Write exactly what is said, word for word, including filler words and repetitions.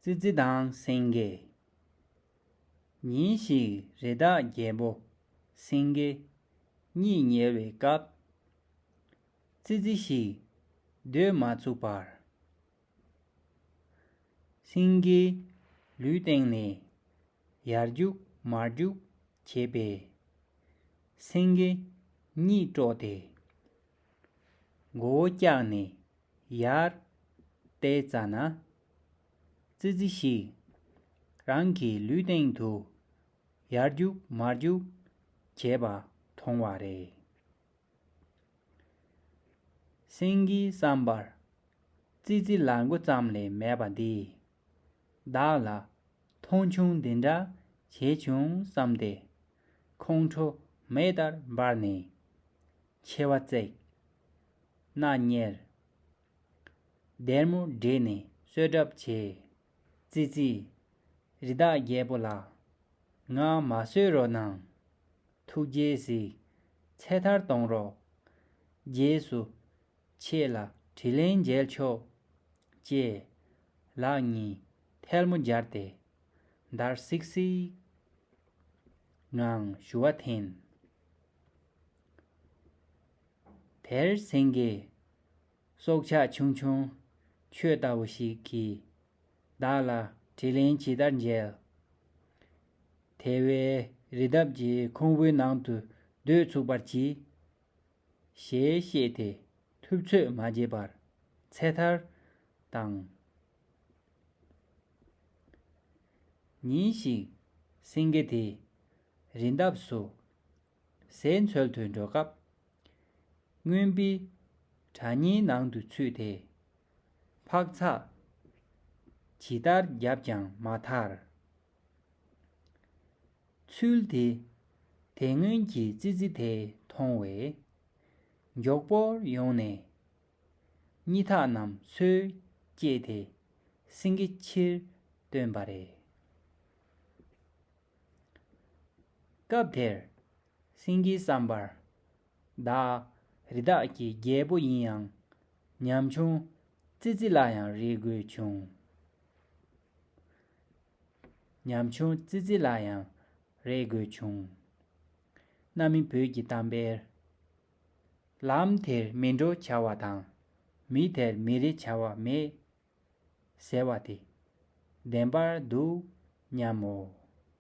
ཙི་ཙི་དང་སེང་གེ། ཉིན་ཞིག་རི་དྭགས་རྒྱལ་པོ་སེང་གེ་གཉིད་ཉལ་བའི་སྐབས། ཙི་ཙི་ཞིག་སྡོད་མ་ཚུགས་པར། སེང་གེའི་ལུས་སྟེང་ནས་ཡར་རྒྱུག་མར་རྒྱུག་བྱས་པས། སེང་གེ་གཉིད་དཀྲོགས་ཏེ། མགོ་བོ་བཀྱགས་ནས་ཡར་བལྟས་ཙ་ན། ཙི་ཙི་ཞིག་རང་གི་ལུས་སྟེང་དུ་ཡར་རྒྱུག་མར་རྒྱུག་བྱས་པ་མཐོང་བ་རེད། སེང་གེའི་བསམ་པར། ཙི་ཙི་ལ་མགོ་ཙམ་ལས་མེད་པ་འདིས་བདག་ལ་མཐོང་ཆུང་འདི་འདྲ་བྱས་བྱུང་བསམ་སྟེ། ཁོང་ཁྲོ་མེ་ལྟར་འབར་ནས་མཆེ་བ་བརྩེགས། སྣ་གཉེར། སྡེར་མོ་བསྒྲིལ་ནས་གསོད་གྲབས་བྱས། ཙི་ཙི། རི་དྭགས་རྒྱལ་པོ་ལགས། ང་མ་གསོད་རོགས་གནང་། ཐུགས་རྗེས་གཟིགས། ཚེ་ཐར་གཏོང་རོགས། རྗེས་སུ་ཁྱེད་ལ་དྲིན་ལན་འཇལ་ཆོག་ཅེས་ལག་གཉིས་ཐལ་མོ་སྦྱར་ཏེ་འདར་སིག་སིག་ངང་ཞུ་བ་འཐེན། དེར་སེང་གེས། སྲོག་ཆགས་ཆུང་ཆུང་ཁྱོད་ལྟ་བུ་ཞིག་གིས་བདག་ལ་དྲིན་ལན་ཇི་ལྟར་འཇལ། དེ་བས་རི་འདབས་ཀྱི་ཁུང་བུའི་ནང་དུ་སྡོད་ཚུགས་པར་གྱིས། ཞེས་བཤད་དེ་ཐུབ་ཚོད་མ་བྱས་པར་ཚེ་ཐར་བཏང་། ཉིན་ཞིག་སེང་གེ་དེ་རི་འདབས་སུ་ཟས་འཚོལ་དུ་འགྲོ་སྐབས། རྔོན་པའི་གྲྭ་རྙིང་ནང་དུ་ཚུད་དེ་འཕག་འཚག་ཇི་ལྟར་བརྒྱབ་ཀྱང་མ་ཐར། ཚུལ་དེ་དེ་སྔོན་གྱི་ཙི་ཙི་དེས་མཐོང་བས། མགྱོགས་པོར་ཡོང་ནས་སྙི་ཐག་རྣམས་སོས་བཅད་དེ་སེང་གེ་ཕྱིར་བཏོན་པ་རེད། སྐབས་དེར་སེང་གེའི་བསམ་པར། བདག་རི་དྭགས་ཀྱི་རྒྱལ་པོ་ཡིན་ཡང་། ཉམ་ཆུང་ཙི་ཙི་ལ་ཡང་རེ་དགོས་བྱུང་། ཉམ་ཆུང་ཙི་ཙི་ལ་ཡང་རེ་དགོས་བྱུང་། གནའ་མི་བོད་ཀྱི་གཏམ་དཔེར། ལམ་དེར་མི་འགྲོ་བྱ་བ་དང་། མི་དེར་མི་རེ་བྱ་བ་མེད། ཟེར་བ་དེ་བདེན་པར་འདུག་སྙམ་མོ།